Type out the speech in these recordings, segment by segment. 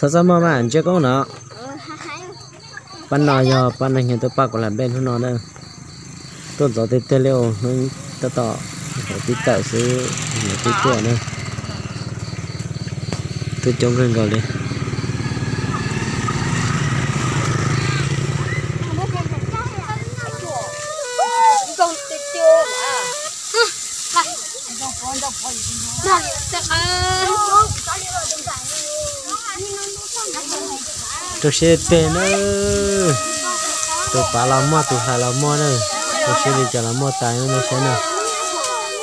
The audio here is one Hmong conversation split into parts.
Txhob muaj mas ntsia koob no. Pab no yog pab neeg nyiag tuaj pab kuv hlais nplej hnub no na. Tuaj ntxov tiag tiag li os, hnub tab tom hauv tib tawm xwb, hnub tib tuaj na. Tuaj coob kawg nkaus li. Rau siab tiag na, tus pav los muaj, tus hlais los muaj na, rau siab li cas los muaj tas nej saib na.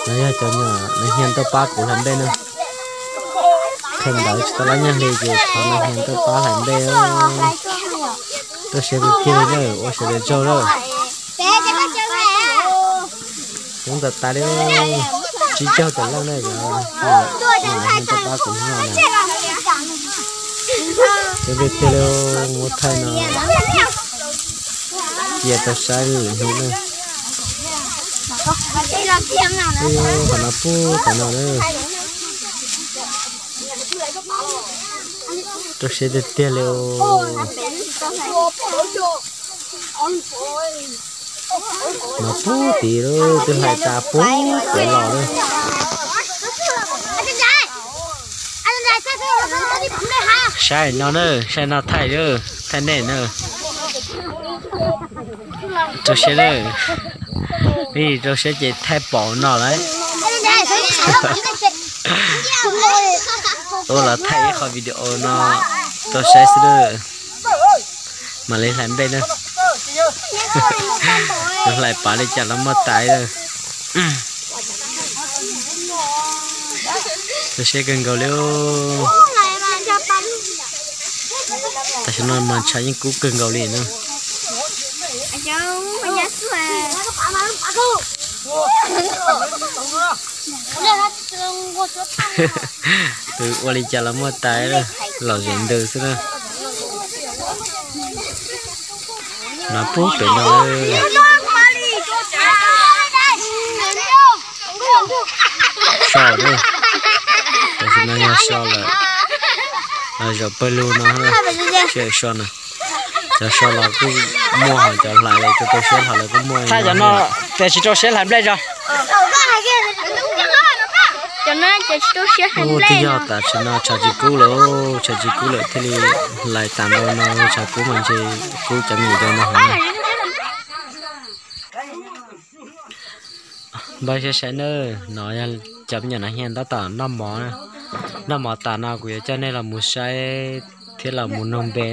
No yog cov nyuam neeg nyiag tuaj pab kuv hlais nplej na. Kheev ntawd tsis tau lab nyaj hli ces thov neeg nyiag tuaj pab hlais nplej. Rau siab tiag tiag na, ua sawv daws tsaug na. Coob tas tas li, tsib caug tawm leej na, cov neeg nyiag tuaj pab kuv hnub no na. Coob tiag tiag li, muab thaij no cia tau saib lwm hnub na. Qhov no pub qhov no na. Rau siab tiag tiag li. No pub tid lawm, twb hlais tas pub pem los lawm. Saib no na, saib no thaij, thaij nej na. Rau siab na, rau siab ces thaij pom no lawm. Ua los thaij ib qho video no rau saib xwb na. Mam li hlais nplej na. Tus hlais pav li cas los muaj tas. Rau siab kawg nkaus li. Tam sim no mas ntshav yeej kub kawg nkaus li na. Tus ua li cas los muaj tas, los zem ntws xwb na. No pub pem no. So na, tam sim no yog so lawm, los zaum pawg lug no, so na. Cov so los kuj muaj, ho cov hlais los rau rau siab hlais los kuj muaj. Thaij cov no, tes tsis rau siab hlais nplej tso. Ua twb yog tam sim no tshav tsis kub lawm, tshav tsis kub lawm thiaj li hlais tas ntau no, tshav kub mas ntshe kub cov me nyuam no heev. Npawg saib saib nawb, no yog cov me nyuam nas hias tab tom noj mov. Noj mov tas no kuv yuav coj nej los mus saib thiab los mus nug npe.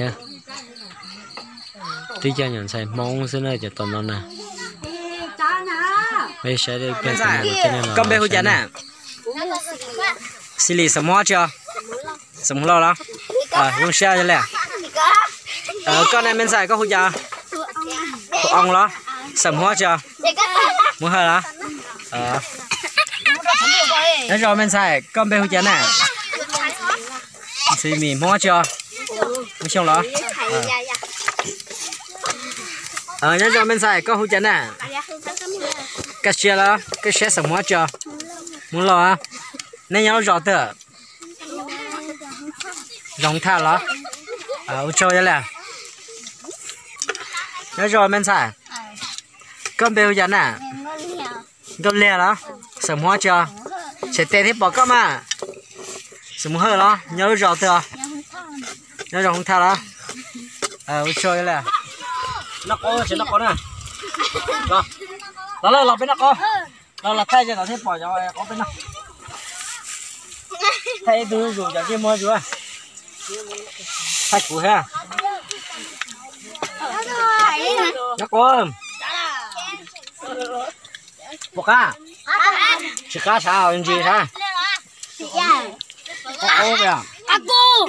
Twb cov nyuam ntxhais Hmoob xwb na cov tom no na. Koj npe hu cas na? Xis Lis, xeem Hmoob tsi os? Xeem Hmoob Lauj los? Zoo siab li. Koj ne me ntxhais koj hu cas? Hu Oos los? Xeem Hmoob tsi os? Hmoob Hawj los? Nyob zoo me ntxhais, koj npe hu cas na? Xis Mis, Hmoob tsi os? Hmoob Xyooj los? Nyob zoo me ntxhais, koj hu cas na? Koj siab los? Koj siab xeem Hmoob tsi os? Hmoob Lauj. Nej nyob lub zos twg? Zos Hmoob Thaj los? Ua tsaug li. Nyob zoo me ntxhais, koj npe hu cas na? Nkauj Liag los? Xeem Hmoob tsi os? Tshem tes thiab pom koj mas. Xeem Hmoob Hawj los? Nyob lub zos twg os? Nyob zos Hmoob Thaj los? Ua tsaug li. Noj qaub, noj qaub na. Los, los peb noj qaub. Los, los thaij kom thiaj pom cov qaub peb noj. Thaij ib tug zuj zus cov ntsej muag zuj zus. Thaij kuv thiab. Noj qaub. Puas qab? Tsis qab sav, ntsis sav. Noj qaub.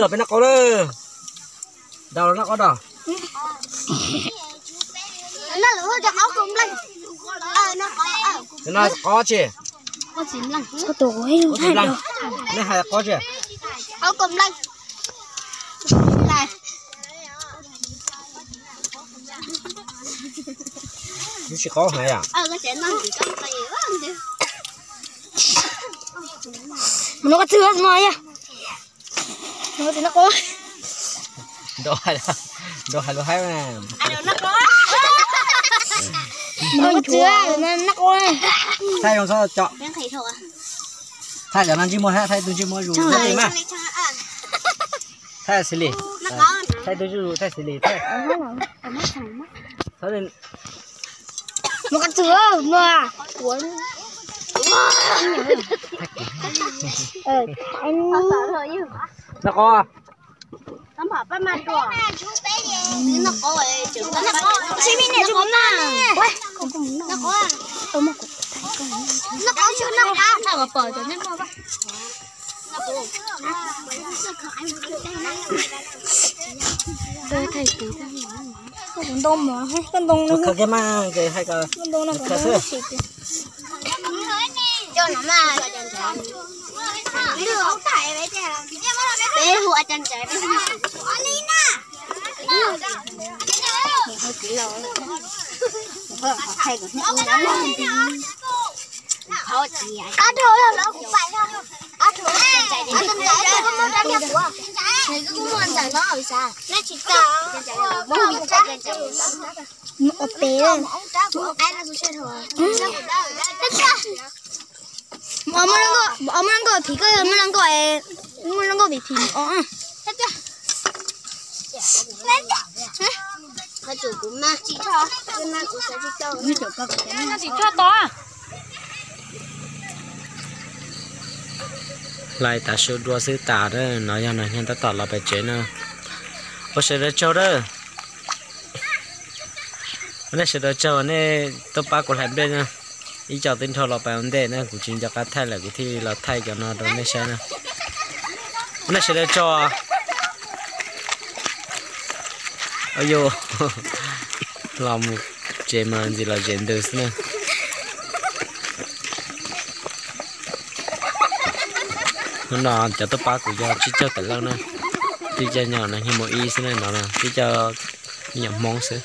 Los peb noj qaub lawm. Dau los noj qaub dau. Noj qaub tsi? Nej hais qaub tsi? Tsis qaub hais yom? Mus noj koj txwg os mog yog. Noj koj txwg noj qaub. Nrau hais lus haib na. Noj koj txwg noj qaub. Thaij zoo txhob co. Thaij cov no ntsej muag, thaij tus ntsej muag zus li mas. Thaij xws li. Thaij tus zus, thaij xws li, thaij. Mus koj txwg mas. Noj qaub. Ntoo mov, koj ntoo no, koj ntoo no kuv xwb. Ua pem. Muaj leej nkauj phim, koj muaj leej nkauj phim os. Hlais tav su dua xwb tas, no yog nas nyiag tab tom los pem tsev na. Ua sawv daws tsaug na. Nej sawv daws tsaug nej tuaj pab kuv hlais nplej na. Ib co twb nrho los pem ua ntej na, kuv tsis nco qab thaij lawm kuv thiaj li los thaij cov no rau nej saib na. Nej sawv daws tsaug. Yus los mus tsev mas ntxim los zem ntws xwb na. Hnub no cov tuaj pab kuv yog tsib caug tawm leej na, twb cov nyob nas nyiag mus ib xwb na, no twb cov me nyuam Hmoob xwb.